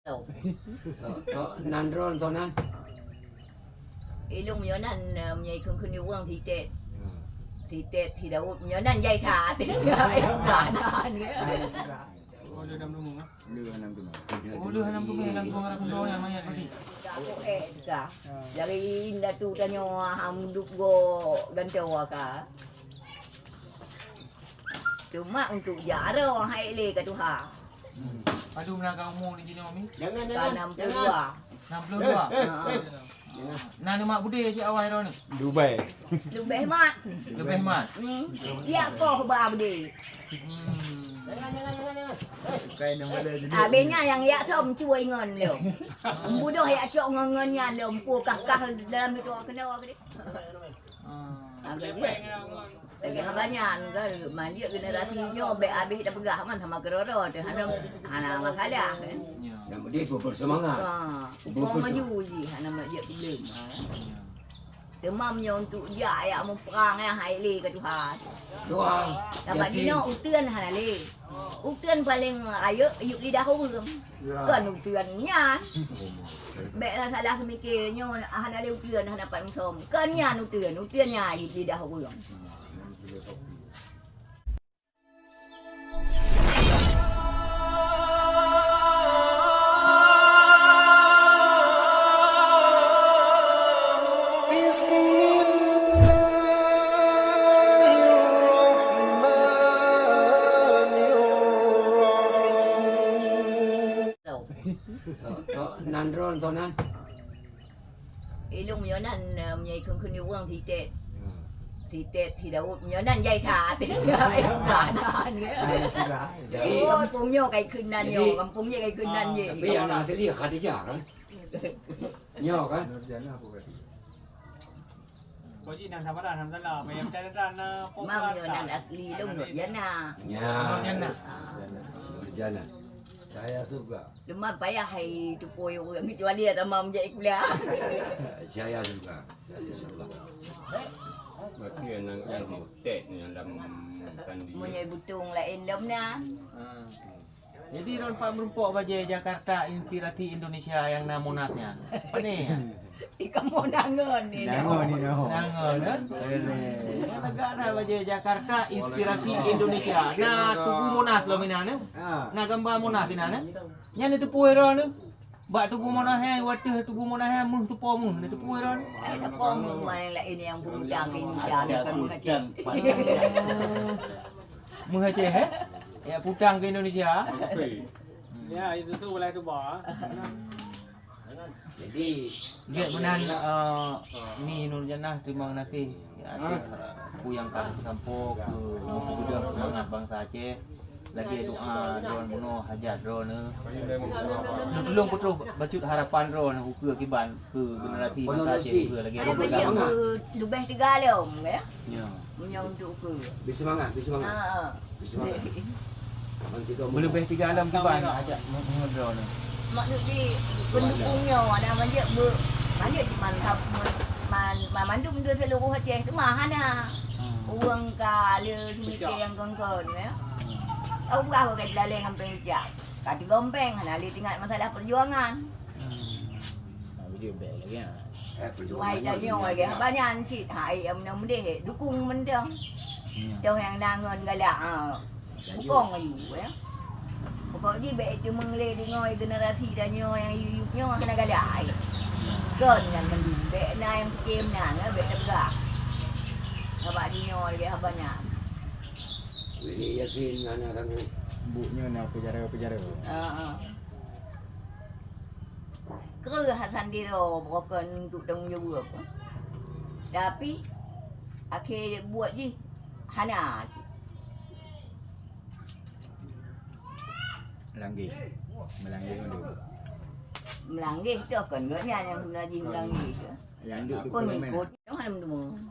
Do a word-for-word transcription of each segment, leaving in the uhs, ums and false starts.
Tok, tok, nan droen, tok nan. Ilong meunyoe nan, eh, meunyoe ikheun-kheun ureueng sitet. Ya. Sitet, si Daud, meunyoe nan jai that. Ya, nan, ya. Oh, lheuh hana teumé, lam tueng arah keunoe nyang mangat tadi. Ka poh ék ka. Jadi indatu tanyoe ham dup go gantoe ka. Teuma untuk jak aroe hai lé ka tuha. Hmm. Padum na ka umu ni jinoe mi? Jangan, ka jangan, enam puluh dua. Jangan. Enam puluh dua. Eh, eh, eh. Ha. Na neumat beudé cit awai droeneuh? Dubai. Leubeh mat. Leubeh mat. Hmm. Ya poh ba beudé. Hmm. Jangan, jangan, jangan, jangan. Eh. Bukan nama dia jadi. Abéh nyan nyang yak som cuai ngon lom. Budoh yak cok ngon, ngon nyan lom. Pu kah-kah dalam tu kena awak dia. Ah. Abéh dia. Lagèe haba nyan kan, manjeuet generasi nyoe bèk abéh tapeugah man sama keudroe-droe teuh hana, hana masalah kan. Ya. Nyang penting peusemangat. Ha, ukoe maju jih hana manjeuet problem. Ha. Ya. Teuma meunyoe untuk jak yak muprang nyan hai lé ka tuha. Tuha. Sabab jinoe uteuen hana lé. Uteuen paleng rayeuk yup lidah ureueng. Ya. Kon uteuen nyan. Bèk na salah seumike nyoe hana lé uteuen hana pat musom. Kon nyan uteuen, uteuen nyan yup lidah ureueng. Bismillahirrahmanirrahim. Tok, tok, nan droen, tok nan. Ilong meunyoe nan, eh, meunyoe ikheun-kheun ureueng sitet. Hmm. Sitet, si Daud, meunyoe nan jai that. Nan, ya. Nan sudah. Jadi, oh, kampung nyoe kai kheun nan jadi, nyoe, kampung nyoe kai kheun nan ah, je. Tapi yang asli Khadijah kan? Nyoe kan? Nurjana apa kata? Kau ji nan sama dah, nan salah. Payah kata dah, na, Mam, nyoe nan asli lom Nurjana. Ya. Nurjana. Ah. Nurjana. Cahaya surga. Leumah payah hai tupôi ureueng, kecuali ada mam jak kuliah. Cahaya surga. Cahaya surga. Berarti yang, yang tek ni dalam tadi. Meunyoe butong laén lom na. Ha. Jadi, droen pat meurumpok bajèe Jakarta inspirasi Indonesia nyang na Monas nyan. Pane nyan? Di kamoe na ngon ni, na ngon ni, na ngon. Na ngon, eh? Negara bajèe Jakarta inspirasi Indonesia. Na Tugu Monas lom inan, eh? Ha. Na gamba Monas inan, eh? Nyan neuteupeue droeneuh. Bak Tugu Monas nyan, watèe Tugu Monas nyan, meuh teupo meuh, neuteupeue droeneuh. Eh, teupo meuh, main laén nyang peurutang keu Indonesia, bukan meuh Aceh. Meuh Aceh, eh? Ya, putang keu Indonesia. Oke. Ya, itu tu wilayah Tuba. Jadi, gèt meunan, eh, Ni Nurjana, terima kasih. Ya, ah. Peue nyang ka sampoe keu meupeugah seumangat bansa Aceh. Lagèe doa droen bunoe hajat droeneuh. Neutulông peutroh bacut harapan droeneuh ukeue kiban keu generasi bansa Aceh ukeue lagèe. Ada macam leubeh tiga lom, ya? Ya. Meunyoe untuk ukeue. Bri seumangat, bri seumangat. Ha, ha. Bri seumangat. Kapan situ meulubeh tiga lom kiban ajak meungoh droeneuh. Maksud jih, peundukung nyoe hana manjeuet be-, manjeuet cit mantap man-, man-, mandum di seuluruh Aceh teuma hana. Hmm. Ureueng ka le seumike nyang kon-kon, ya. Hmm. Tapeugah keu ka jilaleng sampoe ijak. Ka tigompeng, hana le teuingat masalah peujuangan. Hmm. Nah, beujeuet bèk lagèe nyan. Wai tanyoe lagèe haba nyan cit, hai, meunyoe meudeh, dukung mantong. Iya. Toh nyang na ngon galak, ha. Bukong ayue, ya. Pokok jih bèk teumeung lé deungoe generasi tanyoe nyang yub-yub nyoe hana galak, ai. Kon nyan mandum, bèk na nyang pike meunan, ya, bèk teupeugah. Sabab jinoe lagèe haba nyan. Willy Yasin hana sanggup. Buet nyoe na peujara-peujara. Ha, ha. Kreueh Hasan Tiro bukon untuk tanggong jaweueb. Tapi, akhé buet jih hana cit. Langgeh. Melanggeh mandum. Melanggeh tu kon gobnyan nyang guna jih melanggeh tu. Nyang duk pengikut. Nyang hana meuteumé.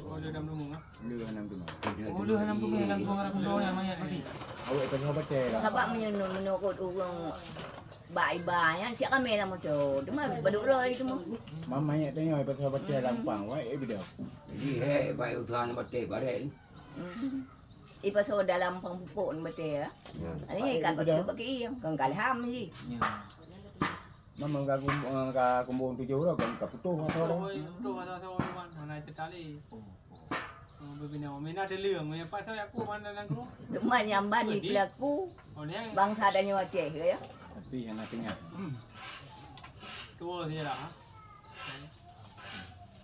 Oh, lheuh hana meuteumé. Lheuh hana meuteumé. Oh, lheuh hana meuteumé, lam tueng arah keunoe nyang mangat tadi. Awak tengah batèe lah. Sabab meunyoe, meunurot ureueng bak iba nyan siat ramè lam moto. Teuma baduek lom teuma. Mam mangat tengah pasal batèe lampang, wai, eh, bidang. Jadi, hei, baik usaha ni batèe barèk ni. Hmm. Eh, pasal dalam pang pupuk ni batèe, ya. Ya. Ani kan batèe bagi, kan kalham ji. Ya. Memang ka kum-, eh, ka kumbung tujoh uroe kan ka putôh asoe. Oh, iya, putôh asoe-asoe, Wan. Mana cerita lé? Oh, oh. Oh, beubina. Mina teuleung, mina paksa yak ku mana nangku? Teuma nyamban di pelaku. Oh, ni. Bangsa tanyoe Aceh, ya. Tapi nyang na teuingat. Hmm. Tua saja lah, ha?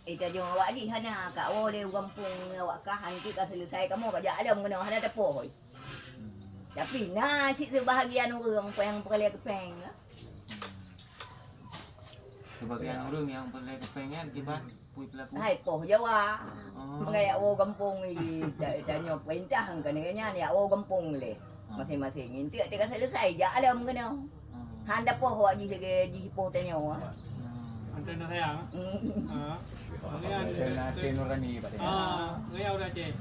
Eh, tajong awak jih hana, ka woe lé u gampông awak kah, hantu ka selesai kamoe ka jak lom keunoe, hana teupôi. Tapi na cit seubahagian ureuëng nyang peureulée keupeng, ya. Seubahagian ureuëng nyang peureulée keupeng nyan kiban pui pelaku. Hai poh Jawa. Oh. Meungai yak woe gampông i, ta-, tanyoe peurintah kan nyan yak woe gampông lé. Oh. Masing-masing. Intik teuka selesai jak lom keunoe. Hmm. Han tapoh awak jih lagée jih poh tanyoe, ah. Hmm. Anteuk na sayang. Hmm. Ha. Ini ada. Anteuk na hati nurani, Pak. Ah, ngaya udah cek.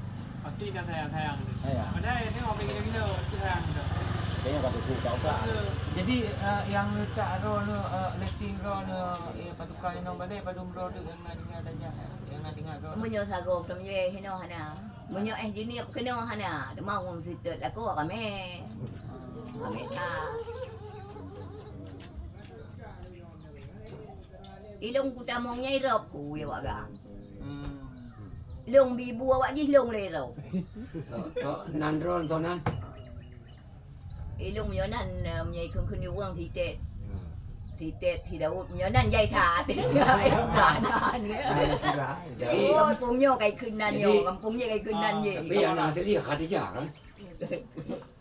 Pasti na sayang-sayang tu. Sayang. Padahal tengok pergi gila-gila, tu sayang tu. Tengok kat buku, kat utak. Betul. Jadi, eh, yang letak roh ni, eh, letting roh ni, eh, patukai nong balai, padum roh tu yang na dengar saja, yang na dengar roh. Meunyoe sagoe, meunyoe hinoe hana. Meunyoe éh jiniep keunoe hana, teuma ureuëng sitet lakoe ramé. Ramé that. Ilong kutamong nyai rop ku ya waga. Hmm. Long bibu awak jih long lé rop. Tok, tok, nan ron, tok nan. Ilong meunyoe nan, eh, meunyoe ikheun-kheun ureuëng sitet. Hmm. Sitet si Daud meunyoe nan jai that. Nan sudah. Jadi, oh, pung nyoe kai kheun nan jadi, nyoe, kampung nyoe kai kheun nan ah, je. Tapi yang asli Khadijah kan?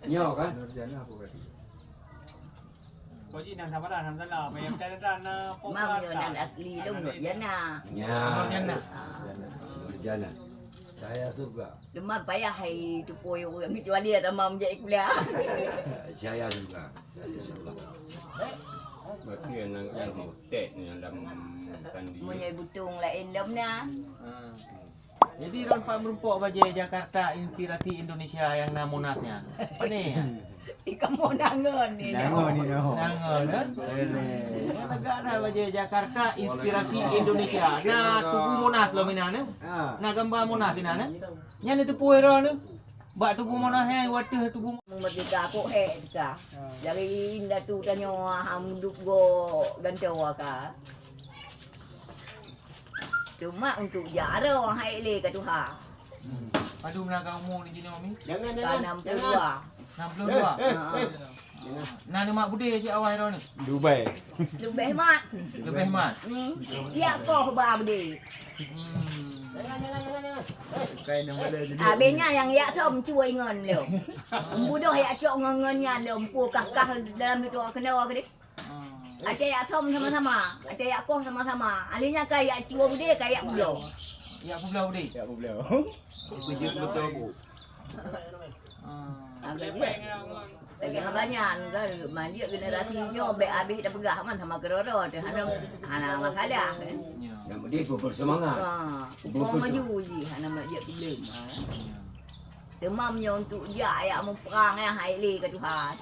Nyoe kan? Nurjana apa berarti? Kau ji nan sama dah, nan salah. Payah pedas dah, na pok. Mam nyoe nan asli long Nurjana. Ya. Nurjana. Ah. Nurjana. Saya surga. Leumah payah hai tupôi ureuëng kecuali ada mam jak kuliah. Saya juga. Insyaallah. Berarti yang, yang tek ni dalam tadi. Meunyoe butong laén lom na. Ha. Jadi ron pat meurumpok bajée Jakarta inspirasi Indonesia yang na Monas nyan. Pane? Di kamoe nangon ni. Nangon ni noh. Nangon, eh? Negara bajée Jakarta inspirasi Indonesia. Na Tugu Monas lom inan, eh? Ha. Na gambar Monas inan, eh? Nyan teupeue droeneuh. Bak Tugu Monas nyan, watèe Tugu Merdeka, kok hék teuka. Ha. Jadi indatu tanyoe ham dup go gantoe ka. Cuma untuk jak aroe hai lé ka tuha. Hmm. Padum na ka umu ni jinoe mi? Jangan, jangan. Ka enam puluh dua. Enam puluh dua. Eh, eh, eh. Jangan. Na neumak budé cit awai droeneuh. Dubai. Leubeh mat. Leubeh mat. Hmm. Yak koh ba budé. Hmm. Jangan, jangan, jangan, jangan. Eh. Bukan nama dia jadi. Abéh nyan nyang yak som cue ngon lom. Budoh yak cok ngon, ngon nyan lom. Pu kah-kah dalam tu kena ke deh. Hmm. Ada yak som sama-sama, ada yak koh sama-sama. Ahli nyan ka yak cue budé, ka yak publoe. Yak publoe budé? Yak publoe. Kujeuet beutôi bu. Hmm. Agak je. Lagèe haba nyan kan, manjeuet generasi nyoe bèk abéh tapeugah man sama keudroe-droe teuh hana, hana masalah kan. Ya. Yang penting berseumangat. Ha, ukoe maju jih hana manjeuet problem. Ha. Ya. Teuma meunyoe untuk jak yak muprang nyan hai lé ka tuha.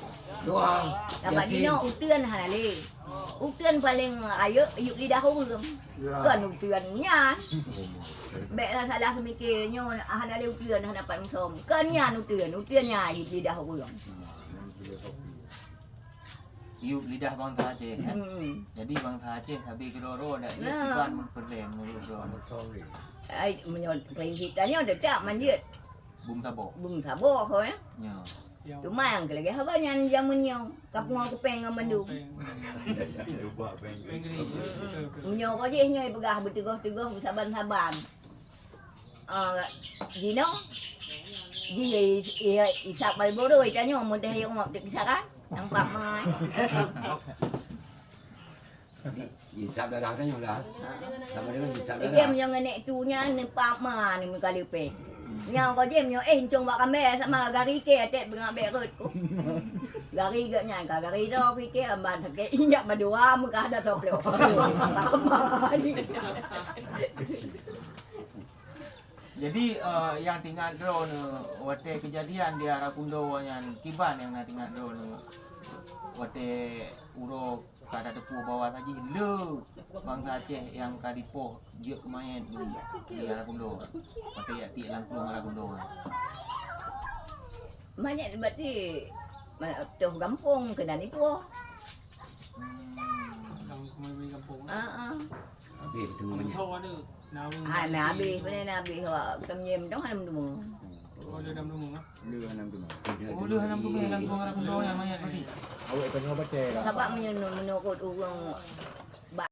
Tuha. Sabab jinoe uteuen hana lé. Uteuen paleng rayeuk yup lidah ureueng. Ya. Kon uteuen nyan. Bèk na salah seumike nyoe hana lé uteuen hana pat musom. Kon nyan uteuen, uteuen nyan yup lidah ureueng. Yup lidah bansa Aceh, eh? Hmm. Jadi bansa Aceh sabe keudroe-droe dak jeuet kiban meupeureulèe meunurot droe. Ai, meunyoe prinsip tanyoe teutab manjeuet. Bum saboh. Bum saboh ho, eh? Ya. Cuma nyang keu lagèe haba nyan jameun nyoe, ka pungo kupeng ngon bandum. Meunyoe ko jih nyoe peugah beuteugoh-teugoh beusaban-saban. Ah, jinoe jih i-, i-, isap Marlboro tanyoe meudah yue ngop teukisaran, nampak mai. Di, isap darah tanyoe lah. Sama dengan isap darah. Dia meunyoe ngon nek tu nyan nampak mai ni muka leupeh. Nyoe ko jih meunyoe eh ncong bak kamè sama gari ke até beungak bèk rot ko. Gari geuh nyan ka gari droe pike amban sakét injak madua meuka ada soplo. Mai. Jadi, eh, nyang teuingat droeneuh watèe keujadian di Arakundo nyan kiban nyang na teuingat droeneuh watèe uroe ka tateupeue bahwa saji le bansa Aceh nyang ka dipoh jeuet keu manyét di Arakundo. Watèe jak tiek lam plueng Arakundo nyan. Manyét berarti ma-, toh gampông keunan ipoh. Hmm. Hana habéh, pane na habéh awak teumanyam dong hana meuteumé. Oh, lheueh hana meuteumé. Oh, lheueh hana meuteumé, lam ruang rap doa nyang manyét tadi. Awak tengah baca. Sabab meunyoe, meunyoe ureuëng bak,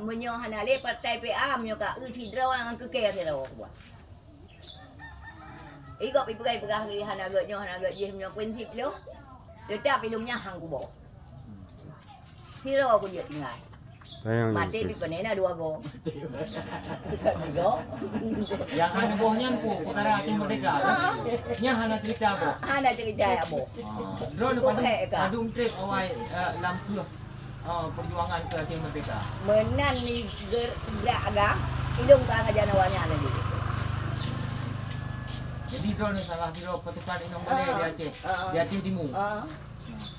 meunyoe hana lé partai P A, meunyoe ka eu sidroe nyang keu kèe sidroe kuba. Igop ipeugah-peugah lé hana gét nyoe, hana gét jih, meunyoe prinsip lôn, teutap ilôn nyan han kuba. Sidroe kujeuet tinggai. Sayang Maté ni. Pi pane na dua go. Tiga go. Nyang hana boh nyan pu, peukara Aceh Merdeka. Nyan hana cerita boh. Hana cerita ya boh. Ah, droeneuh padum, hek ka. Padum trép awai, eh, lam keuh, eh, perjuangan keu Aceh Merdeka. Meunan ni ger-, gerak agam, ilôn ka sajan awak nyan lagi. Jadi droeneuh salah sidroe pasukan inong balèe di Aceh, di Aceh Timu. Ah.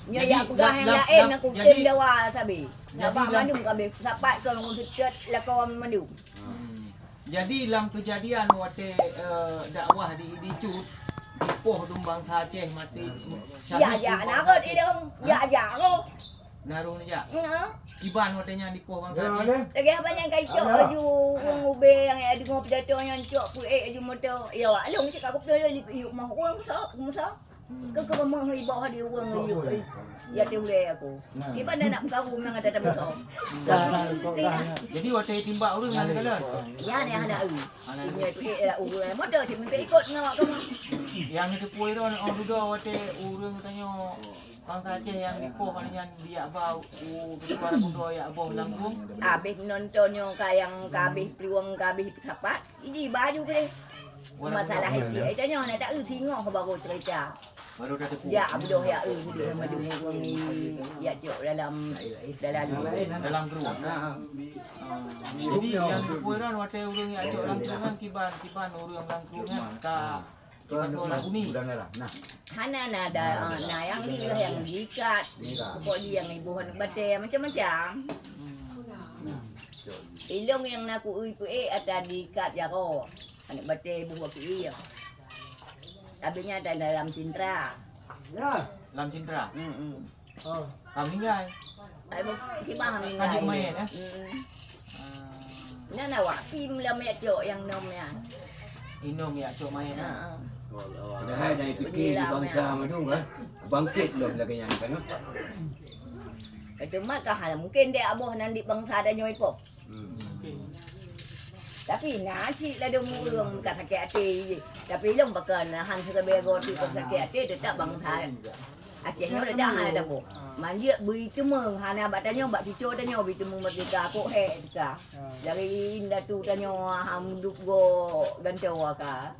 Nyoe jadi, yak peugah nyang laén, aku tem dawa sabe. Jadi, sabab mandum ka habéh sapat keu ureuëng teutet lakoe mandum. Hmm. Jadi, lam keujadian watèe, eh, dakwah di, di Cut, dipoh dum bansa Aceh maté. Ya, ya, na rot ilôn. Ya, ya, roh. Na roh jak. Kiban watèe nyan dipoh bansa Aceh. Lagèe haba nyang ka icok laju ureuëng ubé nyang ya deungoe pidato nyan cok peuék laju moto. Ya, wak lôn cit ka kupeuleueh di yuk moh ureuëng so, muso. Keu keubeumeuh iboh di ureuëng yuk, eh, ya teuh ulèe aku. Kiban dah nak meukaru nang ata tamusoe. Jadi watèe timbak ureuëng hana kalon. Ya ni hana eu. Ingat tu eh ureuëng moto cit meuikot ngon awak kamoe. Nyang neuteupeue droe oh dudoe watèe ureuëng tanyoe bangsa Aceh nyang dipoh nyan biak bau u ketua rakudo yak boh lam rueng. Habéh nonton nyoe ka nyang ka habéh peuluwang ka habéh sapat. Idi baju keu deh. Masalah itu, eh, tanyoe na tak eu singoh baru cerita. Baru dah tepuk. Ya, abdoh ya eu deh madu ureuëng ni ya cok dalam, dalam, dalam grup. Ha. Jadi yang dipeurang watèe ureuëng ya cok lam grup kan kiban, kiban ureuëng lam grup kan ka kiban soal lagu ni. Hana na ada, ah, na yang di, yang diikat. Pokok di yang ibu aneuk batèe macam-macam. Ilong yang na ku ui peuék ata diikat jaroe. Aneuk batèe ibu waktu iya. Habis nyan ata dalam cintra. Lam cintra. Hmm. Oh. Ka meninggai. Ai, kiban meninggai. Lanjut main, eh? Hmm. Ah. Nyan awak pi meulam yak cok nyang nom nyan. Inom yak cok main, eh? Ha. Padahai dari fikir di bangsa madu kan. Bangkit lom lagèe nyan kan. Itu mah ka hana mungkin dek aboh nan di bangsa tanyoe ipoh. Hmm. Tapi na cit ladôm ureueng ka sakét até jih. Tapi lôn pakon han siribèe goe teuk sakét até, teutap bangsa Aceh nyoe ledak hana taboh. Manjeuet beuiteumé hana bak tanyoe, bak cucoe tanyoe beuiteumé meurdeka, kok hék teuka. Dari indatu tanyoe han dup goe gantoe ka.